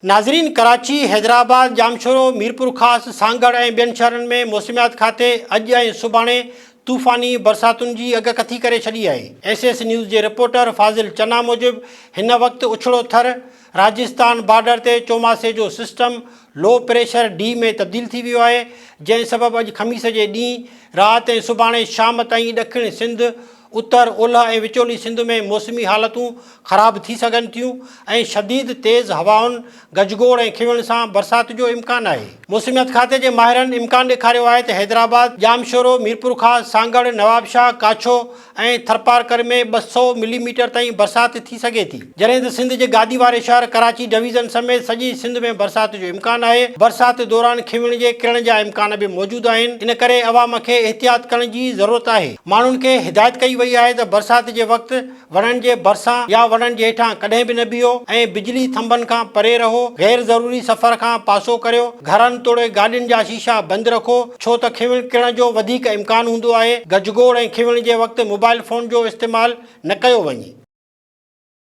ناظرين ڪراچي، حيدرآباد، ڄامشورو، ميرپورخاص، سانگهڙ ۽ ٻين شهرن ۾ موسميات کاتي اڄ ۽ سڀاڻي طوفاني برساتن جي اڳڪٿي ڪري ڇڏي آهي. ايس ايس نيوز جي رپورٽر فاضل چنا موجب هن وقت اڇڙو ٿر، راجستان بارڊر تي چوماسي جو سسٽم لو پريشر ڊي ۾ تبديل ٿي ويو آهي جنهن سبب اڄ خميس جي ڏينهن رات ۽ سڀاڻي شام تائين ڏکڻ سنڌ، اتر، اولهه ۽ وچولي سنڌ ۾ موسمي حالتون خراب ٿي سگهن ٿيون ۽ شديد تيز هوائن، گجگوڙ ۽ کنوڻ سان برسات جو امڪان آهي. موسميات کاتي جي ماهرن امڪان ڏيکاريو آهي ته حيدرآباد، ڄامشورو، ميرپورخاص، سانگهڙ، نوابشاهه، ڪاڇو ۽ ٿرپارڪر ۾ 200 ملي ميٽر تائين برسات ٿي سگهي ٿي. جڏهن ته سنڌ جي گادي واري شهر ڪراچي ڊويزن سميت سڄي سنڌ ۾ برسات جو امڪان آهي. برسات دوران کنوڻ جي ڪرڻ جا امڪان به موجود آهن، ان ڪري عوام کي احتياط ڪرڻ جي ضرورت آهي. ماڻهن کي هدايت ڪئي وئي آهي ته برسات جي وقت وڻن جي ڀرسان يا وڻن جي هيٺان ڪڏهن به نه بيهو ۽ بجلي ٿنڀن کان پري رهو، غير ضروري سفر کان پاسو ڪريو، گهرن توڙي گاڏين جا شيشا بند رکو ڇو ته کنوڻ ڪرڻ جو وڌيڪ امڪان هوندو آهي، گجگوڙ ۽ کنوڻ جي وقت موبائل فون جو استعمال نه ڪيو وڃي.